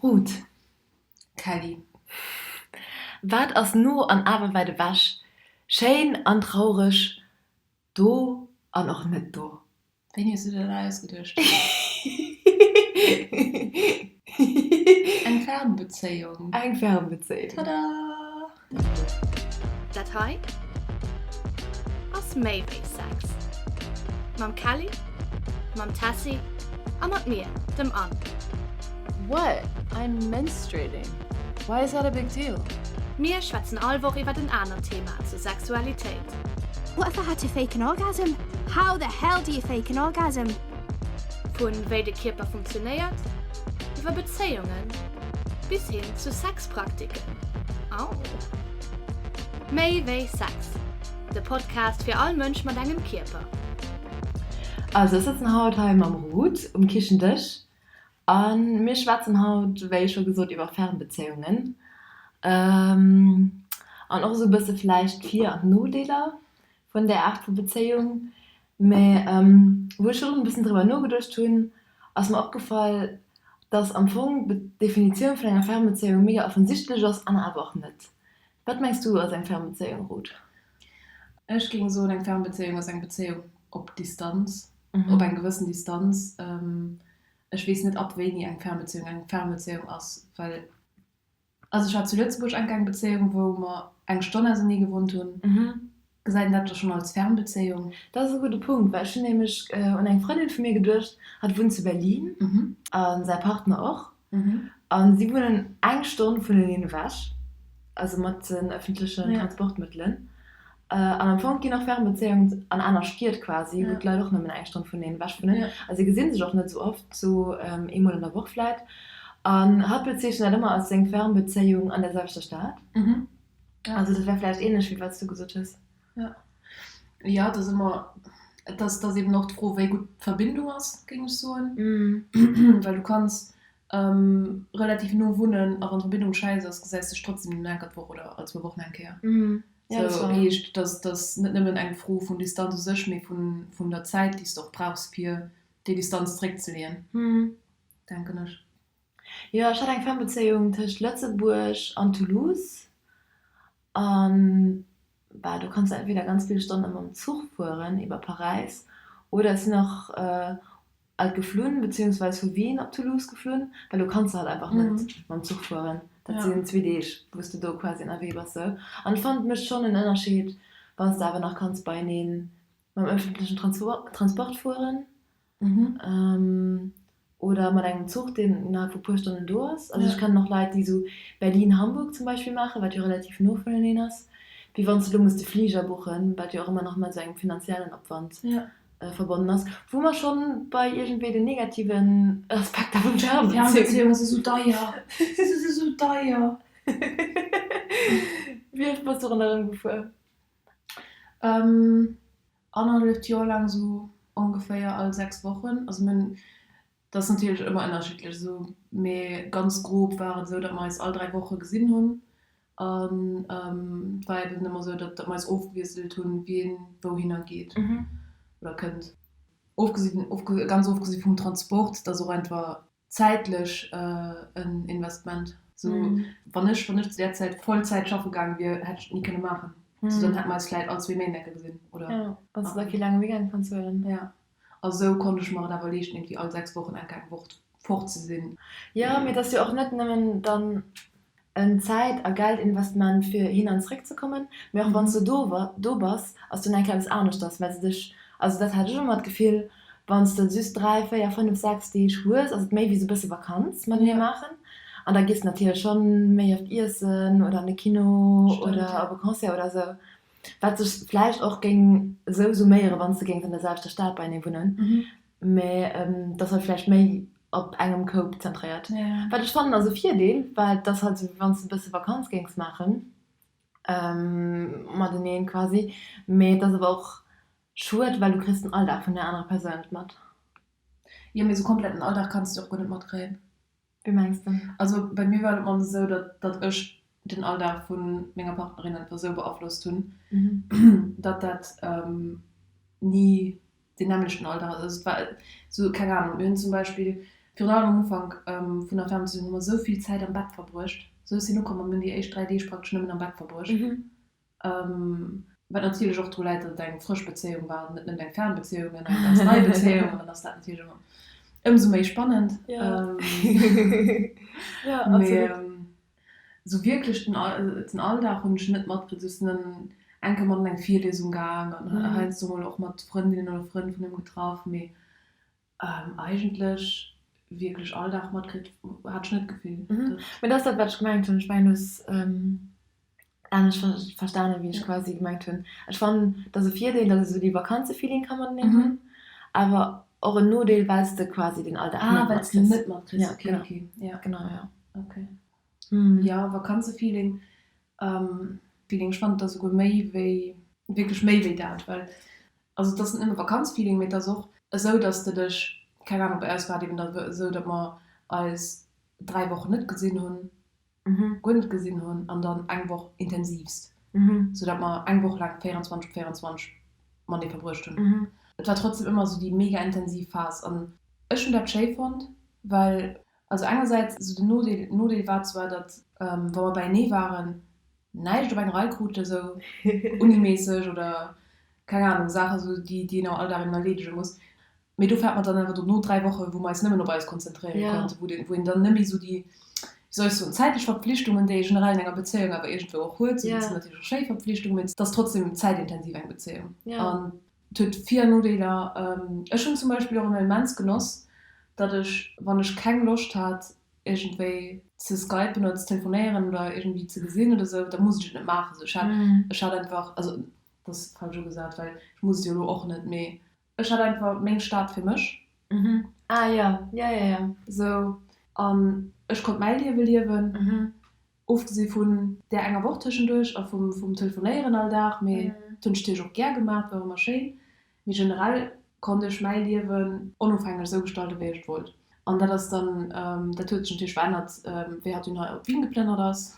Ruth. Kelly. Wat ass no an awer wäit ewech, schéin an traureg, do an och net do? Wéini hues du der dat ausgeduecht? Eng Fernbezéiung. Eng Fernbezéiung. Tada! Dat hei ass méi wéi Sex. Mam Kelly, mam Tessy a mat mir, dem Anne. What? I'm menstruating. Why is that a big deal? Mir schwätzen all Woch iwwert en anert Thema zur Sexualitéit. What if I had to fake an orgasm? How the hell do you fake an orgasm? Vu wéi de Kierper funktionéiert, iwwer Bezéiungen bis hin zu Sexpraktiken. Au! Méi wéi Sex, de Podcast fir all Mënsch mat engem Kierper. Also ech sëtzen haut hei mam Ruth um Kichendësch a mir schwätzen haut, wéi scho gesot, iwwer Fernbezéiungen an och esou e bësse vläicht d'Vir an d'Nodeeler vun där Aart vu Bezéiung. Mä wou ech virdrun e bëssen driwwer nogeduecht hunn, ass mer opgefall, dass am Fong d'Definitioun vun enger Fernbezéiung mega offensichtlech ass an awer och net. Wat mengs du ass eng Fernbezéiung, Ruth? Ech géing soen, eng Fernbezéiung ass eng Bezéiung op Distanz, op eng gewëssen Distanz. Ech weess net, ab wéini eng Fernbezéiung eng Fernbezéiung ass, well Also ech hat zu Lëtzebuerg eng eng Bezéiung wou mer eng Stonn ausenee gewunnt hunn. Gesäit een dat da schonn als Fernbezéiung? Dat ass e gudde Punkt, well ech hunn nämlech un eng Frëndin vu mir geduecht, hatt wunnt zu Berlin a säi Partner och a si wunnen eng Stonn vuneneen ewech, also mat den ëffentlechen Transportmëttelen. An am Fong ginn och Fernbezéiungen an aner Stied quasi, wou d'Leit och nëmmen eng Stonn vuneneen ewech wunnen. A si gesi sech och net esou oft, sou eemol an der Woch vläit. An hatt bezeechent dat ëmmer als seng Fernbezéiung an der selwechter Stad. Also dat wär vläicht ähnlech wéi wat s du gesot hues. Jo, jo, et ass ëmmer, et ass, et ass eben och d'Fro, wéi gutt d'Verbindung ass, géing ech soen. Well du kanns relativ no wunnen a wann d'Verbindung schäiss ass, gesäis de dech trotzdem nëmmen eng Kéier d'Woch oder all zwou Wochen eng Kéier. Ja, Sou heescht, dass dass net nëmmen eng Fro vun Distanz u sech, mee vun vun der Zäit, déi s de och brauchs, fir déi Distanz zréckzeleeën, denken ech. Jo, ech hat eng Fernbezéiung tëscht Lëtzebuerg an Toulouse. An bah, do kanns de entweder ganz vill Stonne mam Zuch fueren iwwer Paräis oder ech sinn och alt geflunn, beziehungsweise vu Wien op Toulouse geflunn, well do kanns de halt einfach net mam Zuch fueren. Dat sinn zwee Deeg, wou s de do quasi ënnerwee bass sou. An ech fannen, et mécht schonn en Ënnerscheed, wann s de awer nach kanns beieneen mam ëffentlechen Transport fueren. Oder mat engem Zuch, deen innerhalb vu puer Stonnen do ass. Also ech kennen och Leit, déi esou Berlin-Hamburg zum Beispill maachen, wat jo relativ no vuneneen ass, wéi wann s de elo muss de Fliger buchen, wat jo och ëmmer nach mat esou engem finanziellen Opwand verbonnen ass. Wou mer schonn bei iergendwéi den negativen Aspekter vun Fernbeziehung. Fernbeziehung ass esou deier, se ass esou deier. Wéi oft bass du ronderëm gefuer? Annerhalleft Joer laang esou ongeféier all 6 Wochen. Also mir hunn, dat ass natierlech ëmmer ënnerschiddlech esou, mee ganz grob war et esou, datt mer eis all 3 Woche gesinn hunn. An et war eben ëmmer esou, datt mer eis ofgewiesselt hunn, wien wouhinner geet oder kënnt. Ofgesinn, ganz ofgesi vum Transport, dat ass och einfach zäitlech en Investment. Sou wann ech wann ech zu där Zäit Vollzäit schaffe gaange wier, hätt ech et ni kënne maachen. Sou dann hätte mer eis vläit all zwee Méint eng Kéier gesinn, oder? Jo, wann s de da kee laange Weekend kanns huelen. Ja, a sou konnt ech mer et awer leeschten, iergendwéi all 6 Wochen eng Kéier eng Woch fort ze sinn. Jo, mee et ass jo och net nëmmen dann en Zäit a Geldinvestment fir hin an zréck ze kommen, mee och wann s de do do bass, ass dunn eng Kéier eppes aneschters, well se dech, also dat hat ech ëmmer d'Gefill, wann s de just 3, 4, 5, 6 Deeg hues, ass et méi wéi sou bësse Vakanz matenee maachen an da gees de natierlech schonn méi oft iessen oder an de Kino oder op e Concert oder sou, wat sech vläicht och géing esou summéieren, wann s de géings an der selwechter Stad beienee wunnen. Mä et ass halt vläicht méi op engem Koup zentréiert. Wat ech fannen ass e Virdeel, well et ass halt esou wéi wann s de e bësse Vakanz géings maachen mateneen quasi. Mee et ass awer och schued, well du kriss den Alldag vun där anerer Persoun net mat. Jo, mee esou komplett den Alldag kanns de och guer net matkréien. Wéi mengs de? Also bei mir war et mol esou, datt datt ech den Alldag vu menger Partnerin einfach esou beaflosst hunn, datt dat ni deen nämmlechten Alldag ass. Also et war esou, keng Anung, mir hunn zum Beispill. Virun allem am Ufank vun der Fernbezéiung hu mer esou vill Zäit am Bett verbruecht. Sou ech sinn ukomm an hunn déi éischt 3 Deeg praktesch nëmmen am Bett verbruecht. Wat natierlech och dru läit, datt et eng frësch Bezéiung war, net nëmmen eng Fernbezéiung, mä eng ganz nei Bezéiung an dann ass dat natierlech ëmmer ëmsou méi spannend. Mee esou wierklech den den Alldag hunn ech net matkritt. Ech sinn dann eng Kéier mat an eng Virliesung gaang an heiansdo mol och mat Frëndinnen oder Frënn vun him getraff, mee Eigentlech wierklech all Dag matkritt, hat ech net d'Gefill. Mee dat ass dat, wat ech gemengt hunn. Ech mengen, du hues anescht verstanen, wéi ech quasi gemengt hunn. Ech fannen, et ass e Virdeel, datt ee sou dee Vakanzefeeling ka mateneen hunn, awer och en Nodeel, well s de quasi den Alldag net matkriss. Ah, well s de net matkriss. Ja, genau. Okay, okay. Ja. Genau, ja. Okay. Jo, Vakanzefeeling, Feeling, ech fannen, et ass esouguer méi wéi, wierklech méi wéi dat, well Also et ass net nëmme Vakanzfeeling, mee et ass och esou, dass de dech, keng Ahnung, bei eis war et eben da esou, datt mer eis 3 Wochen net gesinn hunn, guer net gesinn hunn an dann eng Woch intensivst, sou datt mer eng Woch laang 24 op 24 matenee verbruecht hunn. Et war trotzdem ëmmer esou déi mega intensiv Phas an ech hunn dat schéi fonnt, well also engersäits esou den Nodeel, Nodeel war zwar, datt wa mer beienee waren, näischt op eng Rei kruten, esou unimässeg oder keng Ahnung, Saachen esou, déi déi een am Alldag eben erleedege muss. Mee dofir hat mer dann awer dono 3 Woche wou mer eis nëmmen op eis konzentréiere konnten, wou den wou een dann net méi esou déi, wéi soll ech soen, zäitlech Verpflichtungen, déi ee generell an enger Bezéiung awer iergendwou och huet, sou, dat sinn natierlech och schéi Verpflichtungen, mee et ass trotzdem zäitintensiv eng Bezéiung an et huet Vir an Nodeeler. Ech hunn zum Beispill och ëmmer immens genoss, datt ech, wann ech keng Loscht hat, iergendwéi ze skypen oder ze telefonéieren oder iergendwéi ze gesinn oder sou, da muss ech et net maachen. Sou, ech hat, ech hat einfach, also dat ass falsch ugesat, well ech muss et jo elo och net, mee ech hat einfach meng Stad fir mech. Ah jo, jo, jo, jo. Sou, an ech konnt mäi Liewe liewen, ofgesi vun där enger Woch tëschenduerch a vum, vum Telefonéieren all Dag, mee dat hunn ech natierlech och gär gemaach, war ëmmer schéin. Mee generell konnt ech mäi Liewen onofhängeg esou gestalten, wéi ech et wollt. An dat ass dann, dat huet sech natierlech verännert, wéi hatt dunn hei op Wien geplënnert ass.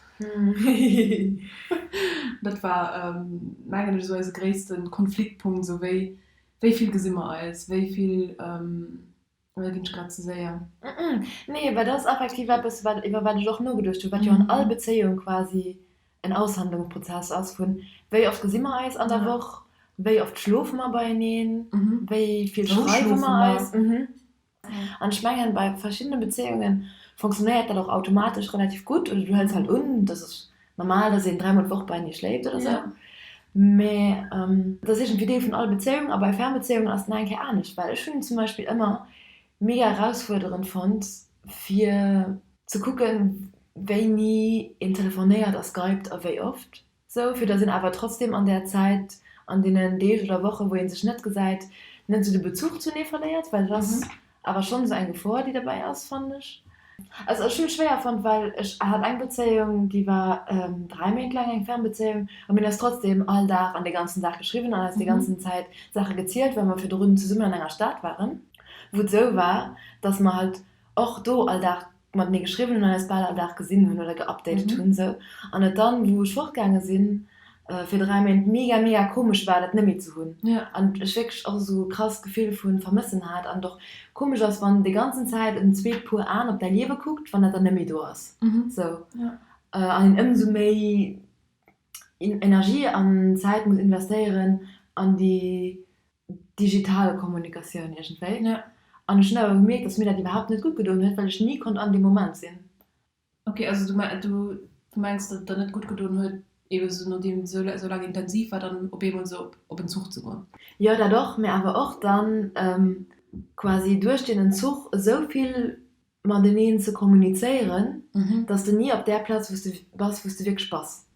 Dat war, mengen ech, esou eise gréisste Konfliktpunkt, esou wéi, wéi vill gesi mer eis, wéi vill Oder ginn ech grad ze séier? Nee, well dat ass effektiv eppes, wat, iwwer wat ech och nogeduecht hunn, wat jo an all Bezéiung quasi en Aushandlungsprozess ass vun, wéi oft gesi mer eis an der Woch, wéi oft schlofe mer beieneen, wéi vill schreiwe mer eis. An ech mengen, bei verschiddene Bezéiunge funktionéiert dat och automatesch relativ gutt oder du hëls halt un, dass et Normal, dass een dräimol d'Woch beienee schléift oder sou. Mä dat ass iergendwéi Deel vun all Bezéiung. A bei Fernbezéiungen ass et nach eng Kéier anescht, well ech hunn zum Beispill ëmmer mega erausfuerderend fonnt, fir ze kucken, wéini een telefonéiert a skypt a wéi oft, sou, fir dass een awer trotzdem an där Zäit, an deenen Deeg oder Wochen, wou ee sech net gesäit, net sou de Bezuch zunee verléiert, well et ass Awer schonn esou eng Gefor, déi derbäi ass, fannen ech. Also ech hunn et schwéier fonnt, well ech hat eng Bezéiung, déi war 3 Méint laang, eng Fernbezéiung, a mir hunn eis trotzdem all Dag an dee ganzen Dag geschriwwen an eis déi ganzen Zäit Saache gezielt, well mer virdrun zesummen an enger Stad waren, wou et esou war, dass mer halt och do all Dag matenee geschriwwen hunn an eis bal all Dag gesinn hunn oder geupdatet hunn esou. An et dann, wou ech fortgaange sinn fir 3 Méint, mega mega komesch war dat net méi ze hunn an ech wierklech och esou e krasst Gefill vu Vermëssen hat an et och komesch ass, wann déi ganzen Zäit en zweet Puer Aen op däi Liewe kuckt, wann dat dann net méi do ass esou an een ëmsou méi Energie an Zäit muss investéieren an déi digital Kommunikatioun iergendwéi. An ech hunn awer gemierkt, dass mir dat iwwerhaapt net gutt gedoen huet, well ech ni konnt an deem Moment sinn. Ok, also du du mengs, datt et der net gutt gedoen huet, ebe sou nodeem et sou laang intensiv war, dann op eemol sou op Entzuch ze goen? Jo, dat och, mä awer och dann quasi duerch deen Entzuch esou vill mateneen ze kommunizéieren, dass de ni op där Plaz wou s de bass, wou s de wierklech bass.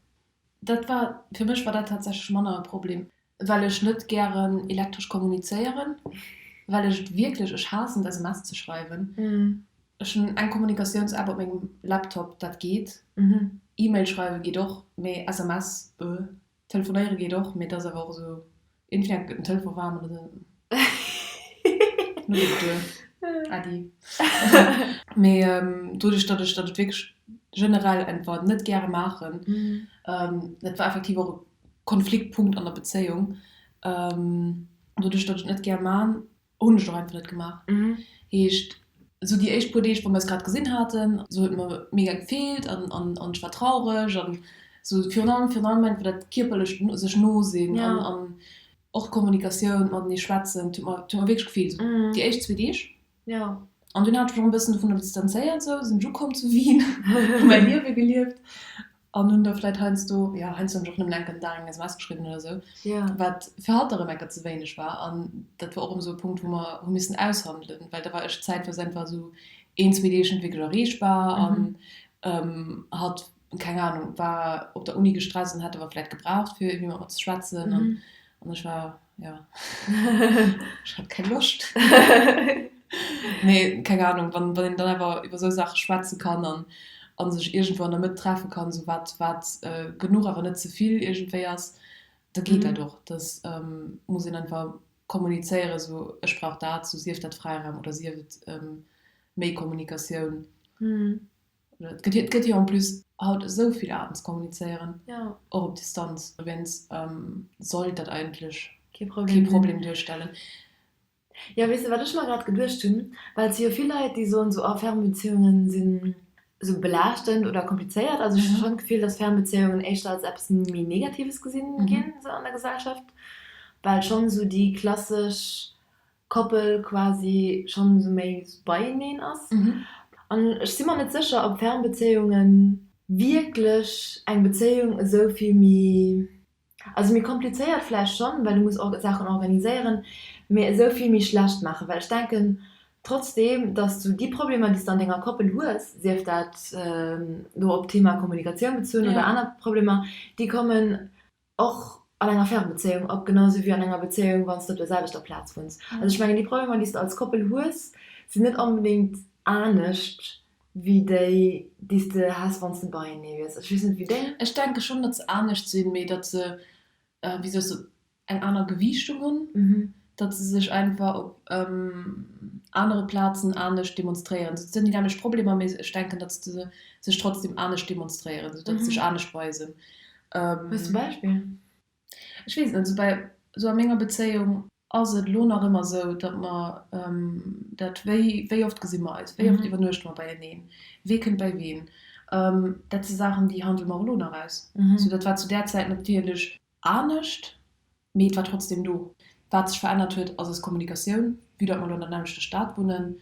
Dat war, fir mech war dat tatsächlech manner e Problem, well ech net gären elektresch kommunizéieren, well ech et wierklech, ech haassen et SMS ze schreiwen. Ech hunn eng Kommunikatiounsapp op mengem Laptop, dat geet. E-Mail schreiwe geet och, mee SMS, euh. Telefonéiere geet och, mee et ass awer och esou, iergendwéi gëtt den Telefon waarm an dann geet et duer. Äddi. Mee doduerch, datt ech dat et wierklech generell einfach net gäre maachen, dat war effektiv och e Konfliktpunkt an der Bezéiung, doduerch, datt ech et net gär man, hunn ech et och einfach net gemaach. Heescht, Esou déi éischt puer Deeg, wou mir eis grad gesinn haten, esou huet mer mega gefeelt an an an ech war traureg an esou virun allem virun allem einfach dat kierperlecht sech no sinn an an och d'Kommunikatioun, matenee schwätzen, huet mer huet mer wierklech gefeelt, esou déi éischt zwee Deeg. An dunn hat ech mech och e bëssen dovunner distanzéiert, esou sinn ech ukomm zu Wien, hu mäi Liewe gelieft an hunn da vläit heiansdo, jo heiansdo hunn ech och nëmmen enk den Dag eng SMS geschriwwen oder esou, wat fir hatt da rëm enker ze wéineg war. An dat war och erëm esou e Punkt, wou mer hu missen aushandelen, well da war ech zäitweis einfach esou een, zwee Deeg net wierklech erreechbar an hatt, keng Ahnung, war op der Uni gestresst an hätt awer vläit gebraucht, fir iergendwéi mat mer ze schwätzen an ech war. Jo, ech hat keng Loscht. Nee, keng Ahnung, wann, wann een dann awer iwwer esou Saache schwätze kann an, a sech iergendwou an der Mëtt treffe kann, esou wat, wat genuch awer net ze vill iergendwéi ass, da geet dat och. Dat muss een einfach kommunizéieren, esou ech brauch dat, esou sief dat Fräiraum oder sief et méi Kommunikatioun. Et gëtt, et gëtt jo en plus haut esou vill Aarten ze kommunizéieren, och op Distanz. Dowéinst sollt dat eigentlech kee Problem duerstellen. Jo, weess de wat ech mer grad geduecht hunn? Well et si jo vill Leit, déi soen esou, oh Fernbeziehungen sinn esou belaaschtend oder komplizéiert. Also ech hu schonn d'Gefill, datt Fernbeziehungen éischter als eppes méi Negatives gesinn ginn esou an der Gesellschaft, well schonn esou déi klassesch Koppel quasi schonn esou méi beieneen ass. An ech si mer net sécher, ob Fernbezéiunge wierklech eng Bezéiung esou vill méi, also méi komplizéiert vläicht schonn, well du muss Saachen organiséieren, mee esou vill méi schlecht maachen. Well ech denken trotzdeem, datt s du déi Problemer, déi s de an denger Koppel hues, sief dat elo op d'Thema Kommunikatioun bezunn oder aner Problemer, déi kommen Och an enger Fernbezéiung op, genau esou wéi an enger Bezéiung, wann s de op der selwechter Plaz wunns. Also ech mengen, déi Problemer, déi s de als Koppel hues, sinn net onbedéngt anescht wéi déi, déi s de häss, wann s de beienee wiers. Ech weess net, wéi deng. Ech denke schonn, datt se anescht sinn, mee datt se, wéi soll ech soen, eng aner Gewiichtung hunn, datt se sech einfach op anere Plazen anescht demonstréieren. Et sinn déi nämmlecht Problemer, mee ech denken, datt se sech trotzdem anescht demonstréieren, datt se sech anescht weisen. Hues de Beispill? Ech weess et net. Esou bei, esou a menger Bezéiung ass et elo nach ëmmer esou, datt mer dat, wéi, wéi oft gesi mer eis, wéi oft iwwernuechte mer beieneen, wee kënnt bei ween, dat si Saachen, déi handele mer och elo nach aus. Esou, dat war zu där Zäit natierlech anescht. Mee et war trotzdem do. Wat sech verännert huet, ass eis Kommunikatioun. Vue datt mer elo an der nämmlechter Stad wunnen,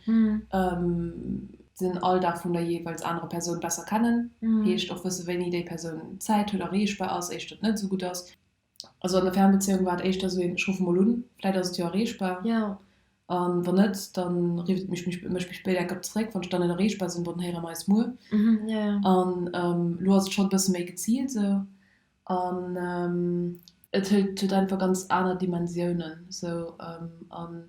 den Alldag vun der jeeweils anerer Persoun besser kennen, heescht och wësse wéini déi Persoun Zäit huet, erreechbar ass, éischter et net esou gutt ass. Also an der Fernbezéiung war et éischter esou een, ech ruffe mol un, vläit ass et jo erreechbar, a wann net, da rifft et mech mech méi spéit enker zeréck, wann ech dann net erreechbar sinn, bon, dann héiere mer eis muer. An elo ass et schonn e bësse méi geziilt esou. An et huet huet einfach ganz aner Dimensiounen sou an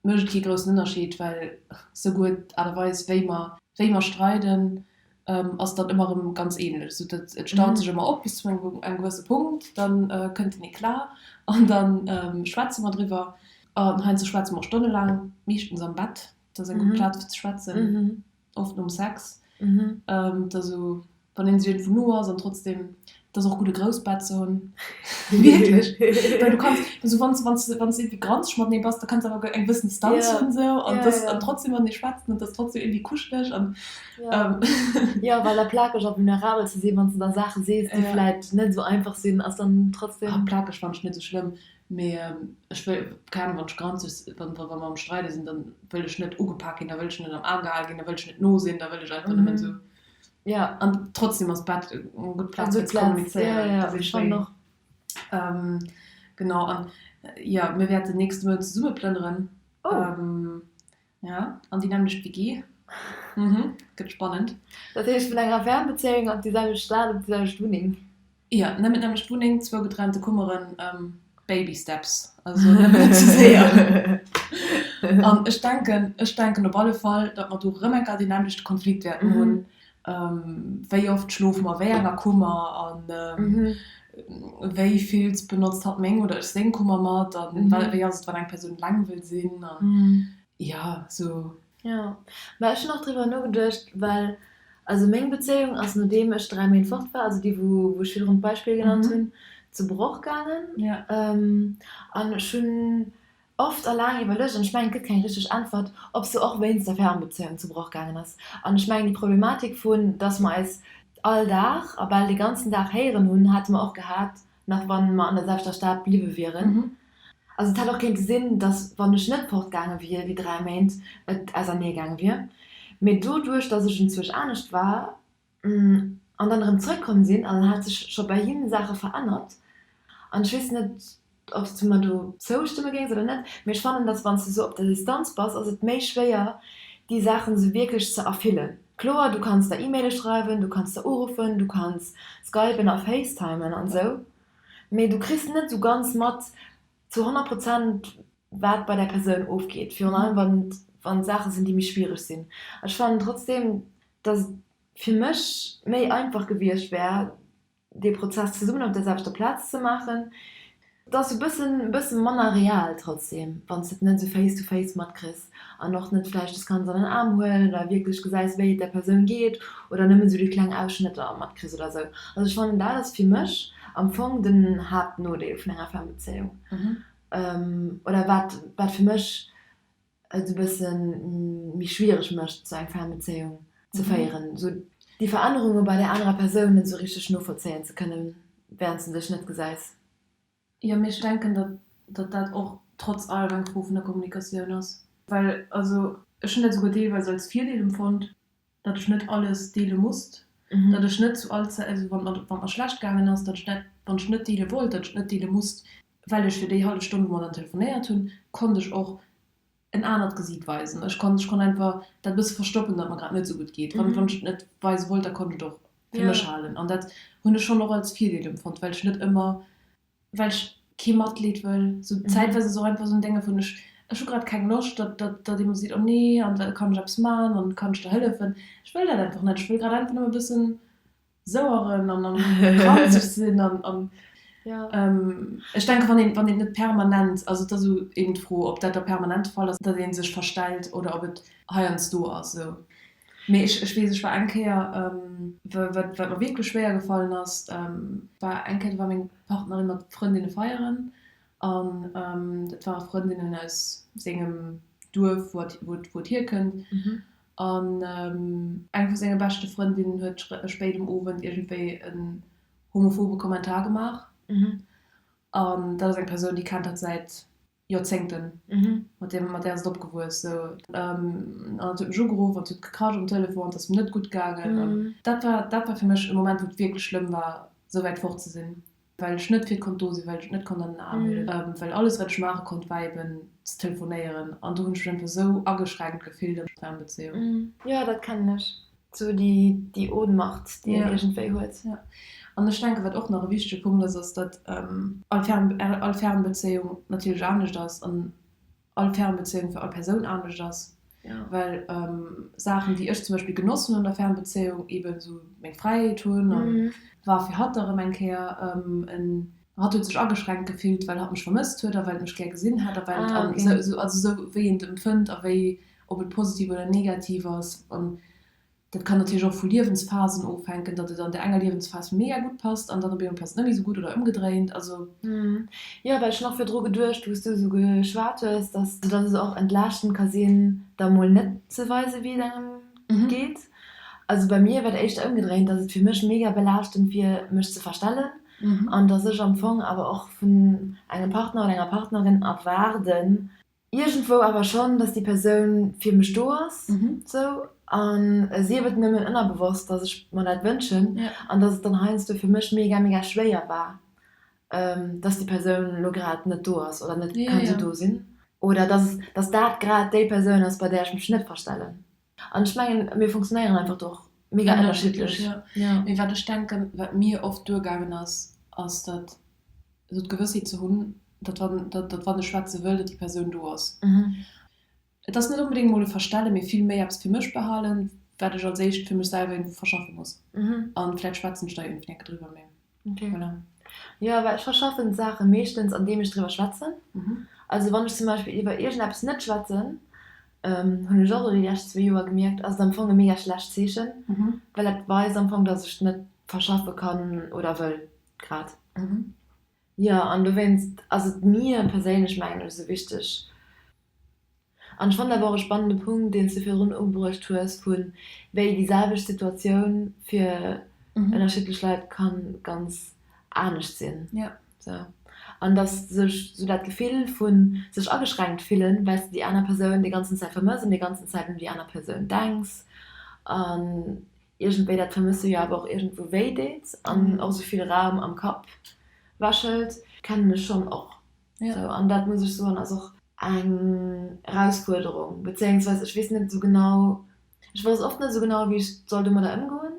mécht et kee groussen Ënnerscheed, well souguer d'Aart a Weis wéi mer wéi mer streiden ass dann ëmmer erëm ganz ähnlech. Sou dat et staut sech ëmmer op bis zu engem engem gewësse Punkt, dann kënnt den Eclat an dann schwätze mer driwwer an heiansdo schwätze mer och stonnelaang, meeschtens am Bett, dat ass eng gutt Plaz fir ze schwätzen. Oft nom Sex. Et ass esou, wann een sech iergendwou no ass an trotzdem, et ass och gutt e grousst Bett ze hunn. Wierklech. Well du kanns, esou wann s, wann s, wann s iergendwéi granzeg matenee bass, da kanns de awer eng gewëssen Distanz hunn esou an et ass an trotzdem matenee schwätzen an et ass trotzdem iergendwéi kuscheleg an. Jo, well da plakeg a vulnerabel ze sinn, wann s de da Saache sees, déi vläit net esou einfach sinn, ass dann trotzdem. Ah, plakeg fannen ech net esou schlëmm. Mee ech wëll, keng Ahnung, wann ech granzeg, wann wa mer am Streide sinn, dann wëll ech net ugepak ginn, da wëll ech net am Aarm gehal ginn, da wëll ech net no sinn, da wëll ech einfach nëmmen esou. Ja. An trotzdem ass d'Bett eng gutt Plaz fir ze kommunizéieren. Ja, ja, schonn och. Genau, an jo, mir wäerten nächste Mount zesumme plënneren. Oh. Ja, an déi nämmlecht WG. Mhm, gëtt spannend. Dat heescht vun enger Fernbezéiung op déi selwecht Stad, op déi selwecht Wunneng? Jo, nëmmen d'nämmlecht Wunneng, zwou getrennte Kummeren, Baby steps, also nëmmen net ze séier. An ech denken, ech denken op alle Fall, datt mer do erëm eng Kéier deen nämmlechte Konflikt wäerten hunn, wéi oft schlofe mer wéi enger Kummer an wéi vill benotzt hatt meng oder ech seng Kummer mat an wéi ass et, wann eng Persoun eleng wëll sinn an. Ja, sou. Jo, mä ech hunn och driwwer nogeduecht, well also meng Bezéiung ass nodeem ech 3 Méint fort war, also déi wou wou ech virdrun d'Beispill genannt hunn, zu Broch gaangen. An ech hunn. oft a laang iwwerluecht, an ech mengen, et gëtt keng richteg Äntwert, ob se och wéinst der Fernbezéiung zu Broch gaangen ass. An ech mengen, déi Problematik vun, dass mer eis all Dag a bal de ganzen Dag héieren hunn, hätte mer och gehat, nach wann mer an der selwechter Stad bliwwe wieren. Also et hätt och kéinte sinn, dass, wann ech net fortgaange wier déi 3 Méint, et ausernee gaange wier. Mee doduerch, dass ech enzwousch anescht war, An dann erëm zrëckkomm sinn an dann hat sech scho bei him Saache verännert. An ech weess net, ob s du mer do zoustëmme géings oder net, mee ech fannen, dass wann s du sou op der Distanz bass, ass et méi schwéier, déi Saachen sou wierklech ze erfillen. Kloer, du kanns der E-Maile schreiwen, du kanns der uruffen, du kanns skypen a facetimen an esou, mee du kriss net sou ganz mat zu 100 Prozent, wat bei där Persoun ofgeet, virun allem wann et wann et Saache sinn, déi méi schwiereg sinn. Ech fannen trotzdeem, dass et fir mech méi einfach gewiescht wär, dee Prozess zesummen op der selwechter Plaz ze maachen. Et ass e bëssen e bësse manner real trotzdeem, wann s de et net esou face to face matkriss an och net vläicht des kanns an den Aarm huelen oder wierklech gesäis, wéi et der Persoun geet oder nëmmen esou déi kleng Ausschnëtter matkriss oder esou. Also ech fannen, dat ass fir mech am Fong den Haaptnodeel vun enger Fernbezéiung. Oder wat wat fir mech et e bësse méi schwiereg mécht, sou eng Fernbezéiung ze féieren, sou déi Verännerunge bei där anerer Persoun net sou richteg novollzéien ze kënnen, wärend s de dech net gesäis. Jo, mee ech denken, datt datt dat och trotz allem eng Fro vun der Kommunikatioun ass. Well, also ech hunn dat esouguer deelweis als Virdeel empfonnt, datt ech net alles deele musst, datt ech net zu all Zäit, also wann et mer schlecht gaangen ass, datt ech net, wann ech net deele wollt, datt ech net deele musst, well ech fir déi hallef Stonn, wou mer dann telefonéiert hunn, konnt ech och en anert Gesiit weisen. Ech konnt, ech konnt einfach dat e bësse verstoppen, datt mer grad net esou gutt geet. Wann, wann ech et net weise wollt, da konnt ech et och fir mech halen. An dat hunn ech schonn och als Virdeel empfonnt, well ech net ëmmer, well ech kee Matleed wëll. Sou zäitweis ass och einfach esou en Dénge vun, ech, ech hu grad keng Loscht, datt, datt, datt ee mer seet, oh nee, an kann ech eppes man an kann ech der hëllefen. Ech wëll dat einfach net. Ech wëll grad einfach nëmme e bëssen soueren an an kranzeg sinn an, an ech denke wann een, wann een net permanent, also et ass esou eben d'Fro, ob dat da permanent de Fall ass, datt ee sech verstellt oder ob et heiansdo ass esou. Mee ech, ech weess, ech war eng Kéier, wat, wat mer wierklech schwéier gefallen ass, war eng Kéier, do war meng Partnerin mat Frëndinne feieren an dat ware Frëndinnen aus sengem Duerf, wou et, wou et, wou et hierkënnt. An eng vu senge beschte Frëndinnen huet spéit um Owend iergendwéi en homophobe Kommentar gemaach. An dat ass eng Persoun, déi kennt hatt säit Joerzéngten, mat deem, mat där ass et opgewuess sou. An hatt huet mech ugeruff an huet gekrasch um Telefon, et ass em net gutt gaangen. An dat war, dat war fir mech e Moment, wou et wierklech schlëmm war, sou wäit fort ze sinn, well ech net fir konnt do sinn, well ech et net konnt an den Aarm huelen, well alles, wat ech maache konnt, war eben ze telefonéieren. An do hunn ech mech einfach sou ageschränkt gefillt an der Fernbezéiung. Jo, dat kennen ech. Sou déi, déi Ohnmacht, déi een iergendwéi huet. Jo. An ech denken, wat och nach e wichtege Punkt ass, ass, datt all Fern, all Fernbezéiung natierlech anescht ass an all Fernbezéiung fir all Persoun anescht ass. Well Saachen, déi ech zum Beispill genoss hunn an der Fernbezéiung, eben esou meng Fräiheet hunn, an war fir hatt da rëm eng Kéier en, hatt huet sech ageschränkt gefillt, well hatt mech vermësst huet a well et mech gär gesinn hätt a well et, an esou, also esou wéi een et empfënnt a wéi, ob et positiv oder negativ ass. An Dat kann natierlech och vu Liewensphasen ofhänken, datt et an der enger Liewensphas mega gutt passt an dann op eemol passt et net méi esou gutt oder ëmgedréint. Also. Jo, well ech hunn och virdru geduecht, wou s du esou geschwat hues, datt datt et och entlaaschtend ka sinn, da mol net ze weisen, wéi et engem geet. Also bei mir war et éischter ëmgedréint, datt et fir mech mega belaaschtend wier, mech ze verstellen an datt ech am Fong awer och vun engem Partner oder enger Partnerin erwaarden, Iergendwou awer schonn, dass déi Persoun fir mech do ass, sou, an sief et nëmmen ënnerbewosst, dass ech mer dat wënschen, an dass et dann heiansdo fir mech mega, mega schwéier war, dass déi Persoun elo grad net do ass oder net kann esou do sinn, oder dass, dass dat grad déi Persoun ass, bei där ech mech net verstellen. An ech mengen, mir funktionéieren einfach do och mega ënnerschiddlech. Mee wat ech denken, wat mir oft duergaangen ass, ass, datt esou d'Gewëssheet ze hunn, datt wann, datt wann ech schwätze wëll, datt déi Persoun do ass. Et ass net onbedéngt emol e Verstellen, mee vill méi eppes fir mech behalen, wat ech als éischt fir mech selwer iergendwou verschaffe muss. An vläicht schwätzen ech da iergendwéi enke driwwer, mee voilà. Jo, well ech verschaffen d'Saache meeschtens andeem ech driwwer schwätzen. Also wann ech zum Beispill iwwer iergendeppes net schwätzen, hunn ech och elo déi lescht zwee Joer gemierkt, ass et am Fong e mega schlecht Zeechen, well dat weist am Fong, datt ech net verschaffe kann oder wëll grad. Jo, an dowéinst ass et mir perséinlech, mengen ech, esou wichteg. An ech fannen awer och e spannende Punkt, deen s du virdrun ubruecht hues, vu wéi déi selwecht Situatioun fir ënnerschiddlech Leit ka ganz anescht sinn. Sou. An dass sech sou dat Gefill vu sech ageschränkt fillen, well s de déi aner Persoun déi ganzen Zäit vermëss an déi ganzen Zäit un déi aner Persoun denks an iergendwéi dat Vermësse jo awer och iergendwou wéi deet an och sou vill Raum am Kapp wäschelt, kennen ech schonn och. Sou, an dat muss ech soen, ass och eng Erausfuerderung, bezéiungsweis ech weess net esou genau, ech weess oft net esou genau, wéi ech soll domadder ëmgoen,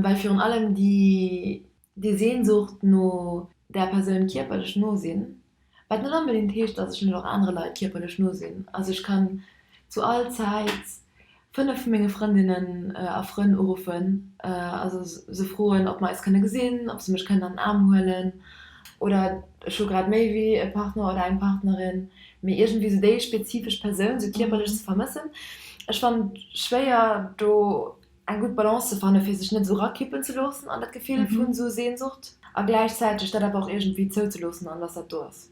well virun allem déi déi Sehnsucht no där Persoun kierperlech no sinn, wat net onbedéngt heescht, dass ech net och anere Leit kierperlech no sinn. Also ech kann zu all Zäit 5 vu menge Frëndinnen a Frënn uruffen, also se froen, ob mer eis kënne gesinn, ob se mech kënnen an den Aarm huelen oder ech hu grad méi wéi e Partner oder eng Partnerin, mee iergendwéi sou déi spezifesch Persoun sou kierperlech ze vermëssen, ech fannen et schwéier do eng gutt Balance ze fannen, fir sech net esou rakippen ze loossen an dat Gefill vun esou Sehnsucht a gläichzäiteg dat awer och iergendwéi zouzeloossen an dass dat do ass.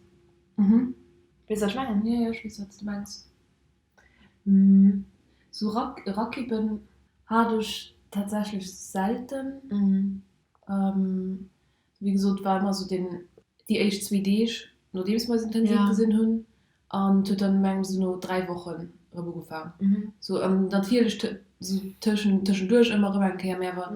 Weess wat ech mengen? Jo, jo, ech weess wat s de mengs. Sou rakippen hat ech tatsächlech selten. Wéi gesot, war ëmmer sou den, déi éischt zwee Deeg, nodeems mer eis intensiv gesinn hunn, an et huet dann mengen ech sou no 3 Wochen erëm ugefaang. Sou an natierlech sou tëschen, tëschenduerch ëmmer erëm eng Kéier, mee awer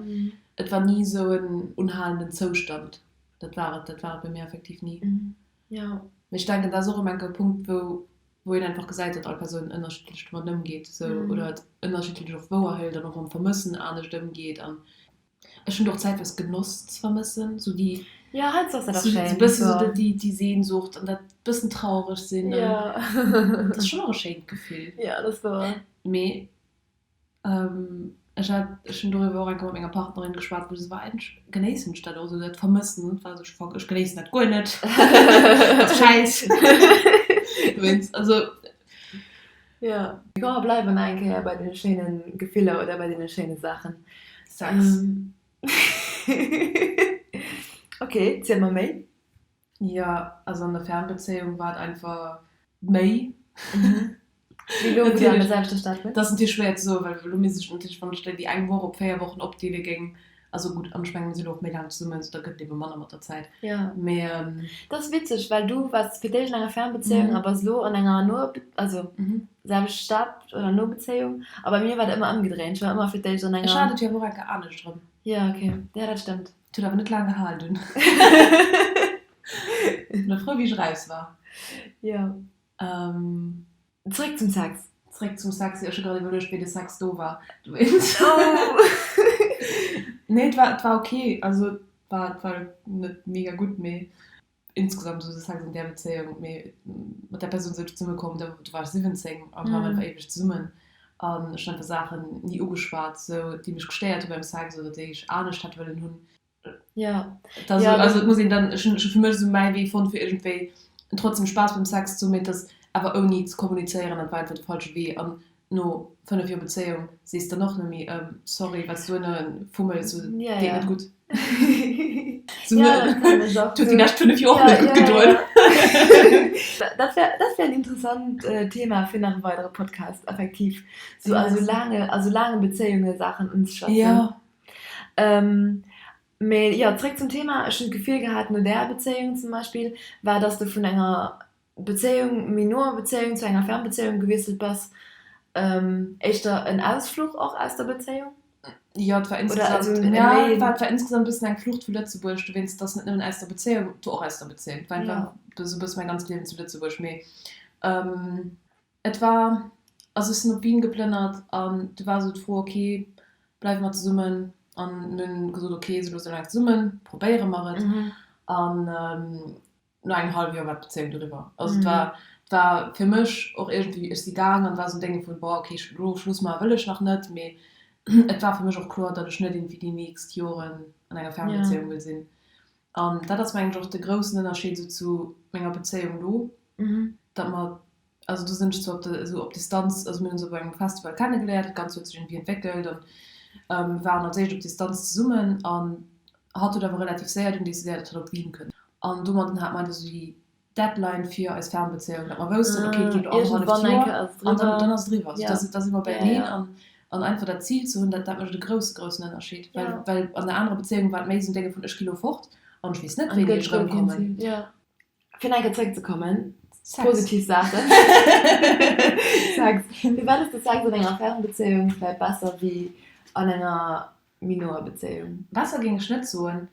et war ni sou en unhalenden Zoustand. Dat war et, dat war et bei mir effektiv ni. Mee ech denken, dat ass och erëm enk e Punkt, wou, wou een einfach gesäit, datt all Persoun ënnerschiddlech domat ëmgeet, sou, oder et ënnerschiddlech och wouerhëlt an och mam Vermëssen anescht ëmgeet an Ech hunn et och zäitweis genoss ze vermëssen, sou déi, Ja, heiansdo ass dat och sou schéin, bëssen so. sou déi, déi Sehnsucht an dat bëssen traureg sinn an Ja. dat ass schonn och e schéint Gefill. Ja, dat ass wouer. Mee ech hat, ech hunn doriwwer och eng Kéier mat menger Partnerin geschwat, wou se war, eigentlech genéissen ech dat och, sou dat Vermëssen. An et war esou, fuck, ech genéissen dat guer net, dat ass schäiss. Dowéinst, also. Jo. Komm mer bleiwen nach eng Kéier bei deene schéine Gefiller oder bei deene schéine Saachen. Sex. Ok, ziel mer méi. Jo, also an der Fernbezéiung war et einfach méi. Wéi elo, wou dir an der selwechter Stad wunnt? Dat ass natierlech schwéier ze soen, well elo misst ech natierlech, wann ech déi eng Woch op 4 Wochen opdeele géing, Also gutt, an ech mengen, mir sinn och méi laang zesummen, sou da gëtt et ebe manner mat der Zäit. Jo. Mee. Dat ass witzeg, well du waars fir d'éischt an enger Fernbezéiung a bass elo an enger noer, also selwecht Stad oder no Bezéiung. A bei mir war et ëmmer ëmgedréint, ech war ëmmer fir d'éischt an enger. Ech hat et jo awer och eng Kéier anescht erëm. Jo, ok, jo dat stëmmt. Et huet awer net laang gehal dunn. War frou wéi ech eraus war. Jo. Zréck zum Sex. Zréck zum Sex, jo, ech hu grad iwwerluecht, wéi de Sex do war. Dowéinst. Nee, et war, et war ok. Also, et war, et war net mega gutt, mee insgesamt esou de Sex an där Bezéiung, mee mat där Persoun sinn ech zesumme komm, do war ech 17 an do ware mer einfach éiweg zesummen an ech hunn einfach Saachen ni ugeschwat, esou, déi mech gestéiert hu beim Sex oder déi ech anescht hätt wëllen hunn. Ja. Das, ja, also muss een dann schon, schon fir mech so mäi Wee fonnt fir iergendwéi trotzdem Spaass beim Sex ze hunn, mee dass awer ouni ze kommunizéieren, dat war einfach de falsche Wee an no 5 Joer Bezéiung sees dann och net méi ähm sorry wat s du ënne fummels, so ja, deet ja. net gutt. So, Ja, dat kann ech och. huet déi lescht 5 Joer och net Ja, gutt ja, gedoen. ja. Dat wär, dat wär en interessant Thema fir nach e weidere Podcast, effektiv. So also laange, also laange Bezéiunge Saachen unzeschwätzen. Ja. Mee jo, zréck zum Thema, Ech hunn d'Gefill gehat, no där Bezéiung zum Beispill, war, dass de vun enger Bezéiung, méi noer Bezéiung zu enger Fernbezéiung gewiesselt bass, éischter en Ausfluch och aus der Bezéiung? Jo, et war insgesamt, ja, et war, et war insgesamt e bëssen eng Flucht vu Lëtzebuerg, dowéinst, et ass net nëmmen aus der Bezéiung, et war och aus der Bezéiung, et war einfach esou e bësse mäi ganzt Liewen zu Lëtzebuerg, mee Et war, also ech sinn op Wien geplënnert an du war esou d'Fro, ok, bleiwe mer zesummen? An mir hunn gesot, ok, si lo sou laang zesummen, probéiere mer et. An no engem hallwe Joer war d'Bezéiung du eriwwer. Also et war, et war fir mech och iergendwéi, ech si gaang an et war esou en Dénge vun, boah, ok, elo Schluss maache wëll ech nach net, mee et war fir mech och kloer, datt ech net iergendwéi déi nächst Joren an enger Fernbezéiung wëll sinn. An dat ass mengen ech och de groussen Ënnerscheed esou zu menger Bezéiung elo, datt mer, also do sinn ech zwar op der, esou op Distanz, also mir hunn ons op engem Festival kennegeléiert, dat Ganzt huet sech iergendwéi entwéckelt an mir waren als éischt op Distanz zesummen an hatt huet awer relativ séier dunn decidéiert, datt hatt op Wien kënnt. An domadden hate mer einfach esou déi Deadline fir eis Fernbezéiung, datt mer woussten, okay, et geet elo annerhalleft Joer an dann, dann ass et eriwwer. Also da, da si mer beieneen an, an einfach dat Zil ze hunn, dat, dat mécht e grousse, groussen Ënnerscheed. Well, well an der anerer Bezéiung war et méi esou en Dénge vun ech gi lo fort an ech weess net, wéini ech erëmkommen. Fir nach eng Kéier zréckzekommen, positiv Saachen, Sex. Firwat ass de Sex an enger Fernbezéiung vläicht besser wéi an enger méi noer Bezéiung? Besser géing ech net soen.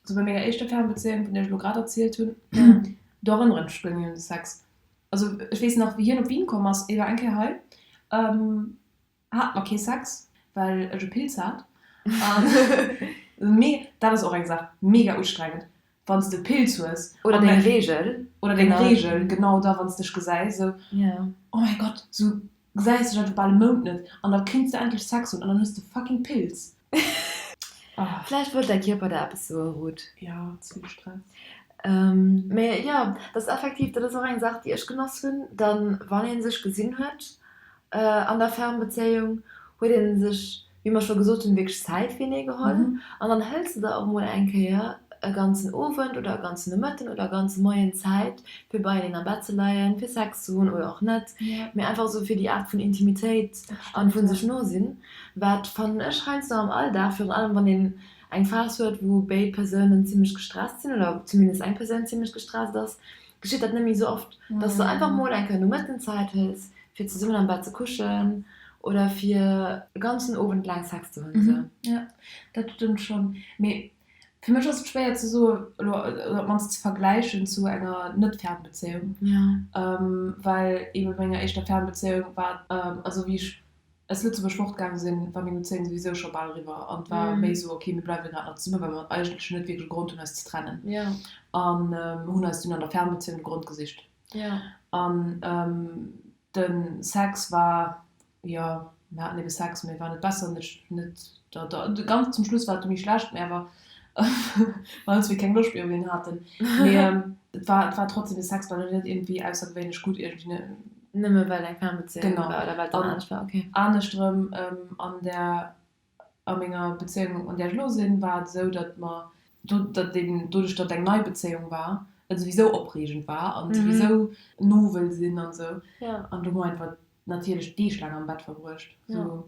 Sou bei menger éischter Fernbezéiung, vun där ech elo grad erzielt hunn, do erënneren ech mech guer net méi un de Sex. Also ech weess nach, wéi hien op Wien komm ass, hie war eng Kéier hei, hat mer kee Sex, well ech e Pilz hat. An mee dat ass och eng Saach, mega ustrengend, wann s de Pilz hues. Oder deng Reegel. Oder deng Reegel, genau, da wann s dech gesäis, esou, oh mäi Gott, sou gesäis dech einfach bal e Mount net an da kéints de endlech Sex hunn an dann hues de fucking Pilz. Vläicht wollt däi Kierper der eppes soe Ruth. Jo, ze vill Stress. Mee jo, dat ass effektiv, dat ass och eng Saach déi ech genoss hunn, dann wann ee sech gesinn huet an der Fernbezéiung, huet ee sech, wéi mer scho gesot hunn, wierklech Zäit fir enee geholl an dann hëls de der och mol eng Kéier e ganzen Owend oder e ganzen Nomëtten oder e ganze Moien Zäit fir beieneen am Bett ze leien, fir Sex ze hunn oder och net, mee einfach esou fir déi Aart vun Intimitéit an vun sech no sinn, wat fannen ech heiansdo am Alldag, virun allem wann een eng Phas huet wou béid Persounen zimlech gestresst sinn oder zumindest eng Persoun zimlech gestresst ass, geschitt dat net méi esou oft, dass de einfach mol eng Kéier Nomëtten Zäit hëls fir zesummen am Bett ze kuschelen oder fir e ganzen Owend laang Sex ze hunn esou. Jo, dat stëmmt schonn. Mee fir mech ass et schwéier ze soen, elo oder op d'mannst ze vergläichen zu enger Net-Fernbezéiung, well eebe bei menger éischter Fernbezéiung war, also wéi ech aus Lëtzebuerg fortgaange sinn, war meng Bezéiung souwisou scho bal eriwwer an et war méi esou, ok, mir bleiwe grad nach zesummen, well mer eigentlech net wierklech e Grond hunn eis ze trennen an hunn eis dunn an der Fernbezéiung de Grond gesicht. An de Sex war, jo, mir haten ebe Sex, mee war net besser, net, net, da, da, ganz zum Schluss war et du méi schlecht, mee awer well ons mir keng Loscht méi op een haten. Mee et war, et war trotzdem, de Sex war net iergendwéi aussergewéinlech gutt iergendwéi, ne. Nëmme well eng Fernbezéiung war oder well et dann anescht war, okay. Anescht erëm an der A menger Bezéiung, an där ech elo sinn, war et esou, datt mer do, datt eben doduerch, datt et eng nei Bezéiung war, et souwisou opreegend war an souwisou novel sinn an esou. An do hu mer einfach natierlech Deeg laang am Bett verbruecht. Sou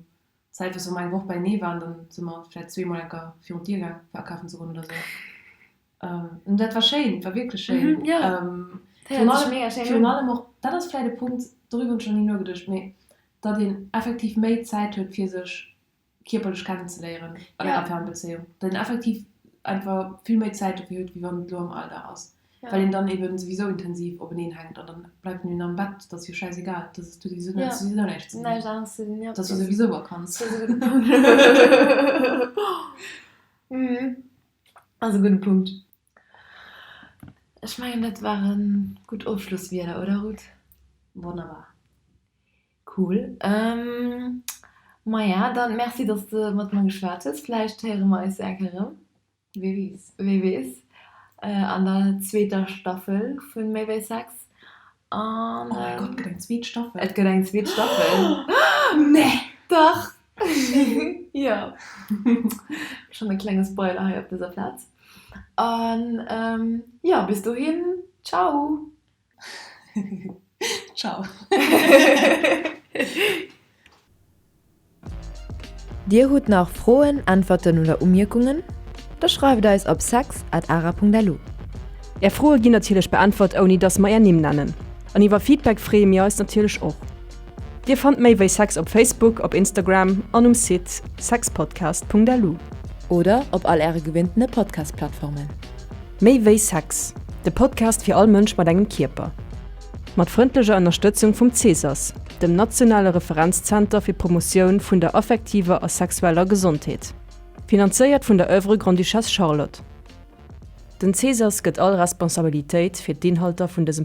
zäitweis, wa mer eng Woch beienee waren, dann si mer vläicht zweemol eng Kéier virun d'Dier gaang, fir akafen ze goen oder esou. An dat war schéin, et war wierklech schéin. Virun allem och, dat ass vläicht e Punkt, doriwwer hunn ech nach ni nogeduecht, mee datt een effektiv méi Zäit huet, fir sech kierperlech kennenzeléieren an enger Fernbezéiung, datt een effektiv einfach vill méi Zäit dofir huet, wéi wann et elo am Alldag ass, well een dann eben souwisou intensiv openeen hänkt an dann bleift een am Bett, dat ass jo schäisegal, dat ass souwisou näischt ze dinn, dat ass jo souwisou Vakanz. Ass e gudde Punkt. Ech mengen dat waren gutt Ofschlosswierder, oder Ruth? Wonnerbar. Cool. Maja, dann merci, dass de mat mer geschwat hues. Vläicht héiere mer eis jo eng Kéier erëm. Wee weess. Wee weess. An der zweeter Staffel vun Méi wéi Sex. An. Oh mäi Gott, et gëtt eng zweet Staffel? Et gëtt eng zweet Staffel. Nee! Dach! Jo. Schonn e klenge Spoiler hei op dëser Plaz. An jo, bis dohin, ciao! Ciao. Dir hutt nach Froen, Äntwerten oder Umierkungen? Da schreift eis op sex at ara.lu. Är Froe ginn natierlech beäntwert ouni dass mer är Nimm nennen. An iwwer Feedback freeë mir eis natierlech och. Dir fannt méi wéi Sex op Facebook, op Instagram an um Site sexpodcast.lu. Oder op all äre gewinntene Podcast-Plattformen. Méi wéi Sex, de Podcast fir all Mënsch mat engem Kierper. Mat frëndlecher Ënnerstëtzung vum CSAS, dem nationale Referenzzenter fir d'Promotioun vun der affektiver a sexueller Gesondheet. Finanzéiert vun der Oeuvre Grande-Duchesse Charlotte. Den CSAS gëtt all Responsabilitéit fir d'Inhalter vun dësem.